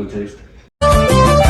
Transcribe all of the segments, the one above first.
gochaa jirta.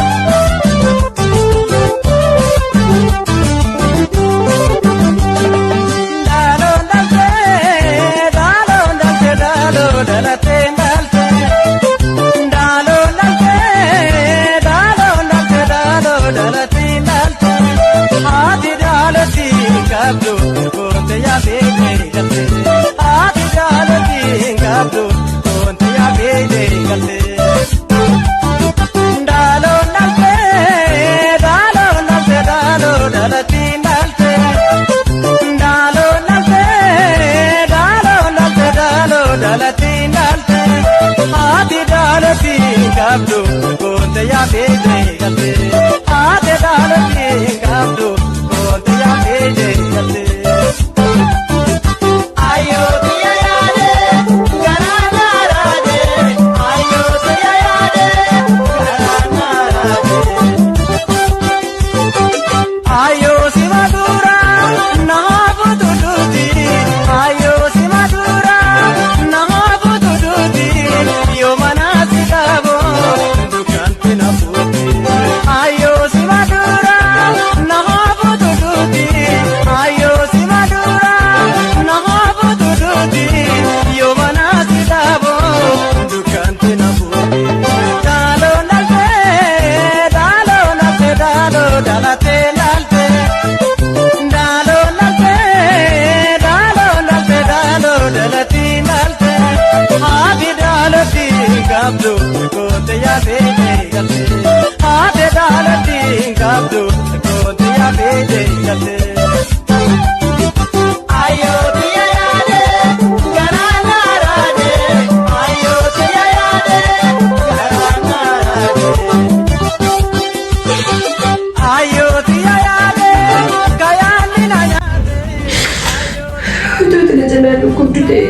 Utuu ati na jalaa dhukkubdu ta'e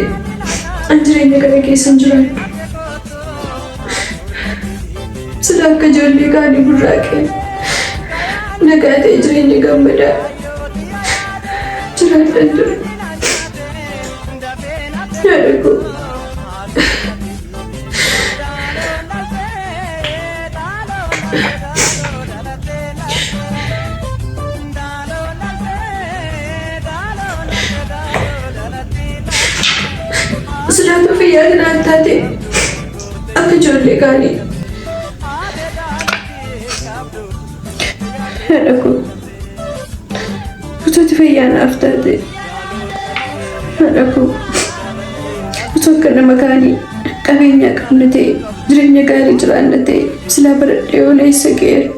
an jireenya kana keessa hin jiraadhu. Sila akka ijoollee kaanii burraaqee nagaa ta'e jireenya gammadaa jiraadhan ture. Haadha koo. Silaatu fayyaa kanaan taate akka ijoollee kaanii. Haadha koo. Utuu ati fayyaa naaf taate. Haadha koo. Utuu akka nama kaanii qabeenya qabna ta'e jireenya gaarii jiraanna ta'e silaa baradhee yoona eessa ga'eera.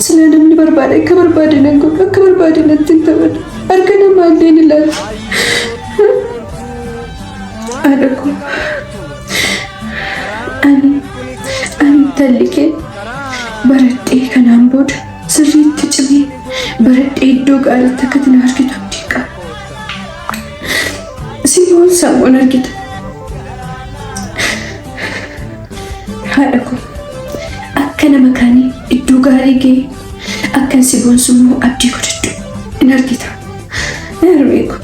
Silaa namni barbaade akka barbaade nan godhu akka barbaade natti hin taphatu harka namaa illee ni ilaalu. Haadha koo ani ani intalli kee baradhee kanaan booda sirriitti cimee baradhee iddoo gaariitti akka ati na argitu abdii qaba. Si boonsa immoo na argita. Haadha koo akka nama kaanii iddoo gaarii ga'e akkan si boonsu immoo abdii godhadhu in argita. Harmee koo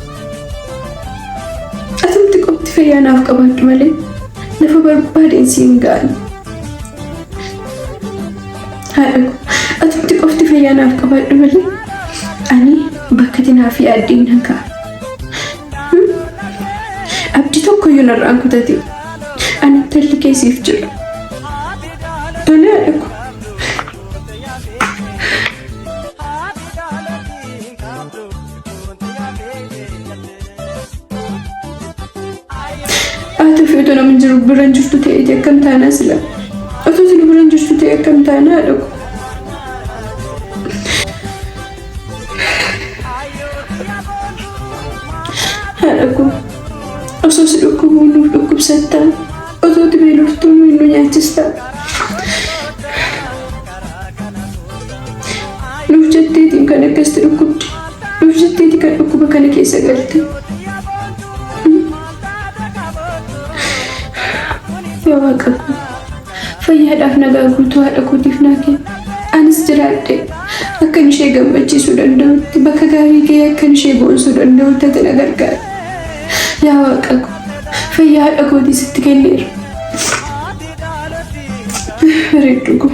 atumti qofti fayyaa naaf qabaadhu malee lafa barbaadeen siin ga'an. Haadha koo atumti qofti fayyaa naaf qabaadhu malee ani bakka ati naaf yaaddeen nan ka'a. Abdii tokkoyyuu narraan kutate. Ani intalli kee siif jira. Tole haadha koo. Haati ofii otoo namni jiru bira hin jirtu ta'eeti akkam taanaa sila. Otoo isin bira hin jirtu ta'e akkam taanaa haadha koo. Haadha koo osoo si dhukkubuu nuuf dhukkubsatta otoo ati beeloftuu nu nyaachista. Nuuf jetteetiin kan akkasitti dhukkubde nuuf jetteeti kan dhukkuba kana keessa galte. Yaa Waaqa koo fayyaadhaaf nagaa guutuu haadha kootiif naa kenni. Anis jiraadhe akkan ishee gammachiisuu danda'utti bakka gaarii ga'ee akkan ishee boonsuu danda'utti ati na gargaari. Yaa Waaqa koo fayyaa haadha kootii sitti kenneera. Bareedduu koo.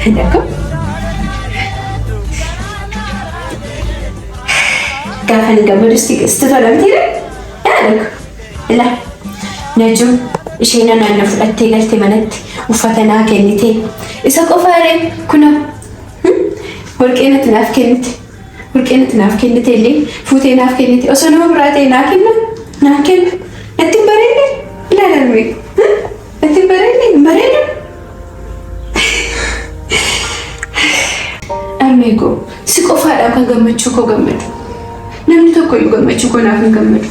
Haadha koo. Gaafa ni gammadu sitti tola mitiire? Haadha koo. Ilaa Najuun isheen anaan na fudhattee galte manatti uffata naa kennite. Isa qofaaree kunoo warqee natti naaf kennite. Warqee natti naaf kennite illee fuutee naaf kennite. Osoo nama biraa ta'e naa kenna naa kenna. Natti hin bareedne ilaali harmee. Natti hin bareedne hin bareedu. Harmee koo si qofaadha kan gammachuu koo gammadu. Namni tokko iyyuu gammachuu koo naaf hin gammadu.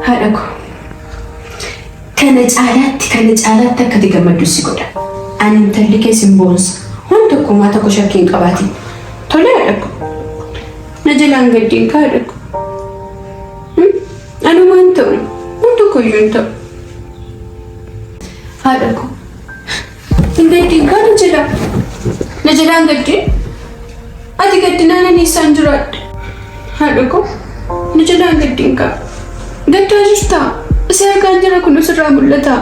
Haadha koo kana caalaatti kana caalaatti akka ati gammaddu si godha. Ani intalli kee sin boonsa. Waan tokkummaa tokko shakkii hin qabaatin. Tole haadha koo. Na jalaan gaddiin kaa haadha koo. Anuma hin ta'u. Waan tokko iyyuu hin ta'u. Haadha koo. Hin gaddiin kaa na jalaa. Na jalaan gaddiin. Ati gaddinaan ani eessaan jiraadha? Haadha koo na jalaan gaddiin kaa. Gaddaa jirtaa? Si argaan jira kun sirraa mul'ata.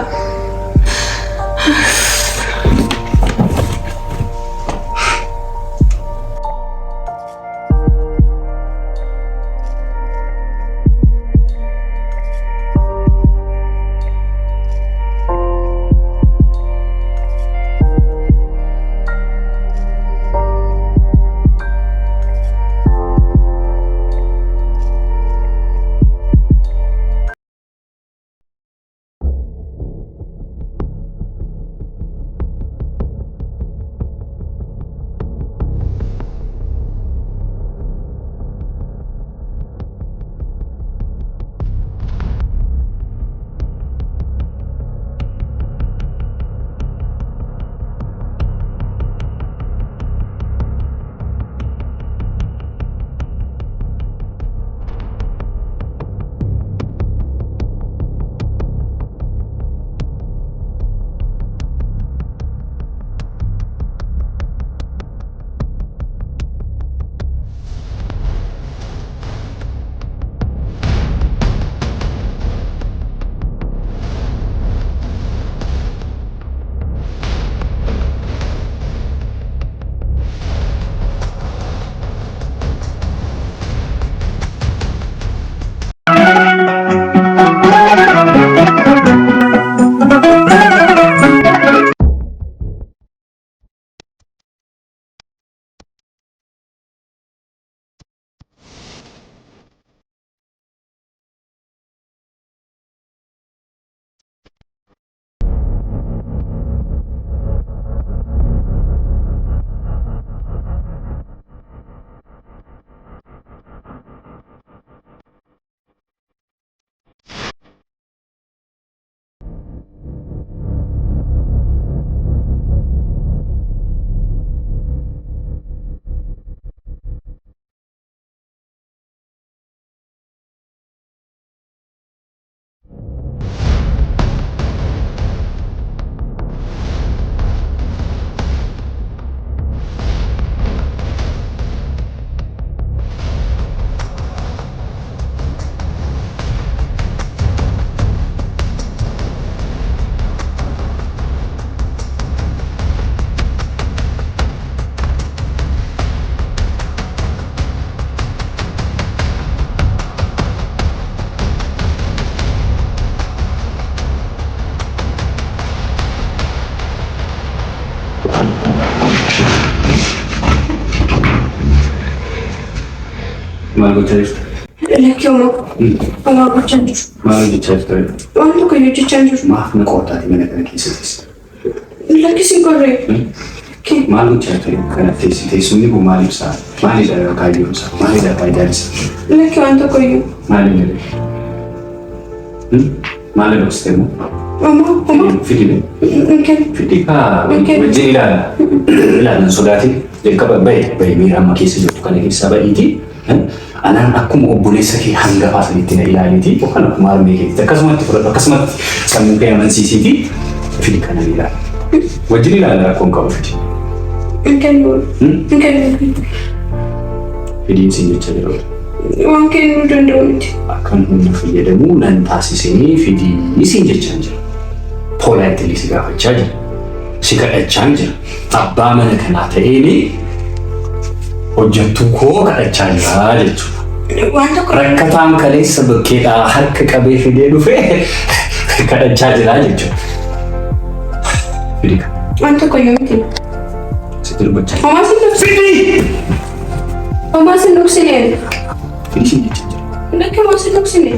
Maal gochaa jirta? Lakki homaa homaa gochaa hin jiru. Maal hojjechaa jirta? Waan tokko iyyuu hojjechaa hin jiru. Maaf na qortaati mana kana keessattis? Lakki sin qorree. Maal gochaa jirta? Kana teessi teessumni kun maal ibsaa? Maalidha kaayyoon isaa? Maalidha faayidaan isaa? Lakki waan tokko iyyuu. Maal inni jedhe? Maal dhoksite immoo? Homaa homaa. Fidile. Hin kennu. Fidii kaa Okay. wajjin ilaala. Ilaala hin sodaatin. Jalqaba bahi bahi miira amma keessa jirtu kana keessaa bahiiti. Anaan akkuma obboleessa kee hangafaa sanitti na ilaaliiti yookaan akkuma harmee keetitti akkasumatti fudhadhu akkasumatti sammuu kee amansiisiiti fidi kana ni ilaala. Wajjin ilaala rakkoon qabu fidi. Hin kennu. Hin kennu. Fidiin siin jecha yeroo. Waan kennuu danda'u miti. Akkan humna fayyadamuu nan taasisanii fidii siin jechaan jira. Politely si gaafachaa jira. Si kadhachaa jira. Abbaa mana kanaa ta'een hojjettuu koo kadhachaa jira jechuudha. Waan tokko Rakkataan kaleessa bakkeedhaa harka qabee fidee dhufee kadhachaa jira jechuudha. Fidii kana. Waan tokko iyyuu miti. Sitti dubbachaa jira. Homaa sin dhoksine. Fidii! Homaa sin dhoksine. Fidii siin jechaa jira. Lakki, homaa sin dhoksine.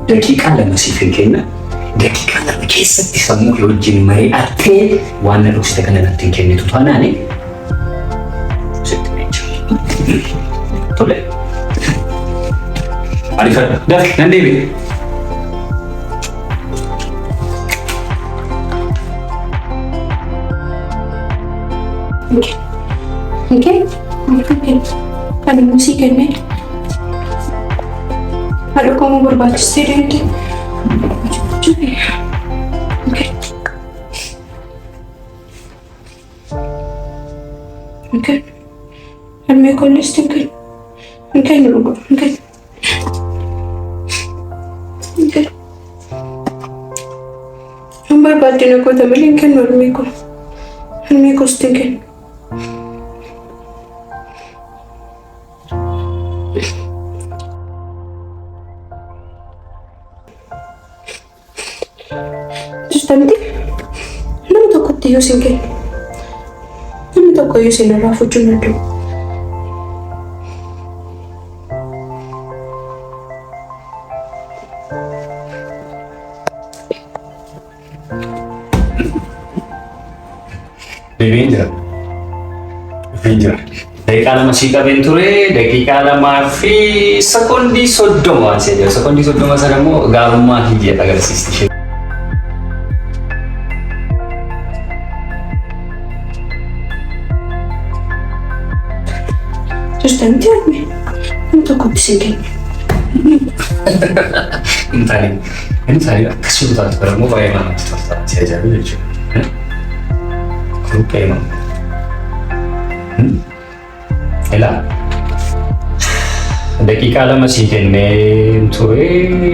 Daqiiqaa 2 siif hin kenna. Daqiiqaa 2 keessatti sammuu kee wajjin mari'attee waan na dhoksite kana natti hin kennitu taanaani sitti jecha. Tole. Ariifadha. Dafi, nan deebi'e. Hin kennu. Hin kennu. Kan immoo sii kennee haadha koo immoo barbaachistee deemte. Hin kennu. Hin kennu. Harmee koollees hin kennu. Hin kennu dhugaa. Hin kennu. Hin kennu. Hin barbaadde na goota malee hin kennu harmee koo. Harmee koos hin kennu. Jirta miti? Nama tokkotti iyyuu sin kennu. Namni tokko iyyuu sin irraa fuudhuu hin danda'u. Deebiin jira. Dhufeen jira. Daqiiqaa 2 sii qabeen ture, daqiiqaa 2 fi sekoondii 30 waan see jira. Sekoondii 30 sana immoo gaarummaa kiyya agarsiisti ishee. Jirta miti harmee? Nama tokkotti sin kennu. Intali intali akkasuma taatu bara immoo baay'ee namatti tolta. Si ajaa'ibu jechuudha. Kuruphee nama. Ilaa. Daqiiqaa 2 sii kennee ture,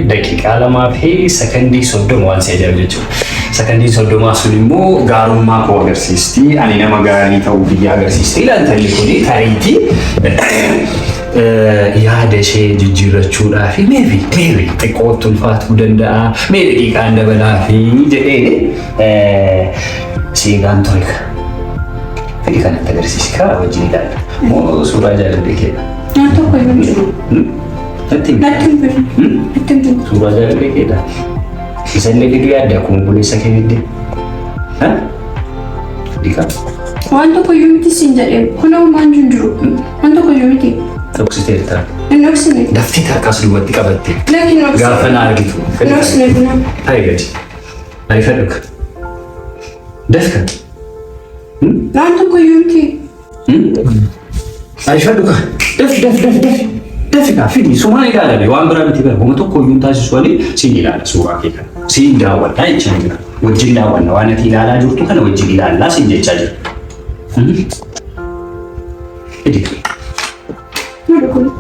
daqiiqaa 2 fi sekondii 30 waan si ajaa'ibu jechuudha. Sekondii 30 sun immoo gaarummaa koo agarsiisti. Ani nama gaarii ta'uu biyya agarsiisti. Ilaaltalli kuni tariitii yaada ishee jijjiirrachuudhaa fi maybe xiqqootti ulfaatuu danda'a. Mee daqiiqaan dabalaa fi jedheen seegaan ture. Fedhi kanatti agarsiisi karaa wajjin ilaalla. Moo suuraa jaalallee keedha? Naan tokko iyyuu hin jiru. Natti himi. Natti hin biru. Natti hin biru. Suuraa jaalallee keedha. Isallee fiduu yaadde akkuma obboleessa kee fidde. Dhiqaa. Waan tokko iyyuu miti siin jedhee kun homaan hin jiru. Waan tokko iyyuu miti. Dhoksiteerta. Hin dhoksine. Daftee harkaas duubatti qabatte. Lakki, hin dhoksine. Gaafa na argitu. Hin dhoksine kuna. Ta'i gadi. Ariifadhu. Dafka. Waan tokko iyyuu miti. Ariifadhu ka. Daf, daf, daf, daf. Dafi kaa, fidi, sumaan ilaalame waan biraa miti bara homa tokko iyyuu hin taasisu, ani siin ilaala suuraa kee kana. Siin daawwadhaa jechaa jira. Wajjin daawwanna, waan ati ilaalaa jirtu kana wajjin ilaallaa siin jechaa jira. Fidi. Maali kun?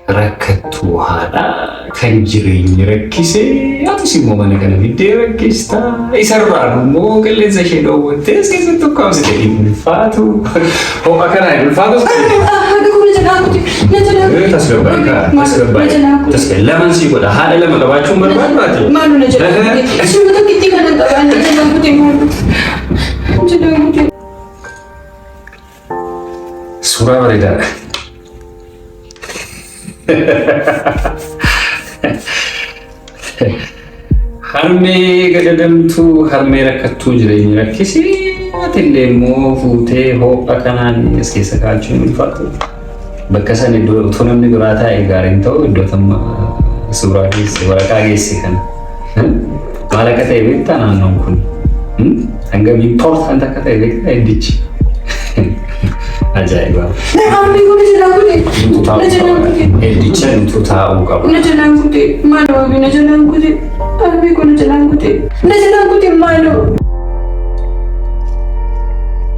Rakkattuu haadha kan jireenyi rakkisee, atis immoo mana kana fiddee rakkista. Isarraan immoo qilleensa ishee dhoowwattee as keessatti ukkaamsite, hin ulfaatu. Ho'a kanaa hin ulfaatu. Haadha kun na jalaa kuti. Na jalaa kuti. Tasgabbaa'e kaa, tasgabbaa'e. Na jalaa kuti. Tasgabbaa'e. Laman sii godha, haadha lama qabaachuun barbaadu ati. Maalu na jalaa kuti. Ishuma tokkittii kana qabaa, na jalaa kuti maalu. Na jalaa kuti. Suuraa bareedaadha. Harmee gadadamtuu, harmee rakkattuu jireenya rakkisee, atillee immoo fuutee ho'a kanaan as keessa kaa'achuun ulfaatu. Bakka san iddoo otoo namni biraa taa'e gaariin ta'u, iddoo tamma suuraa keessa waraqaa geesse kana. Maal akka ta'e beektaa naannoon kun? Hangam important akka ta'e beektaa iddichi? Ajaa'iba. Harmee koo na jalaa kute. Nutu taa'uu Na jalaan qaba. kute. Heddicha nutu taa'uu qaba. Na jalaan kute. Maaloo wabii na jalaan kute. Harmee koo na jalaan kute. Na jalaan kute maaloo.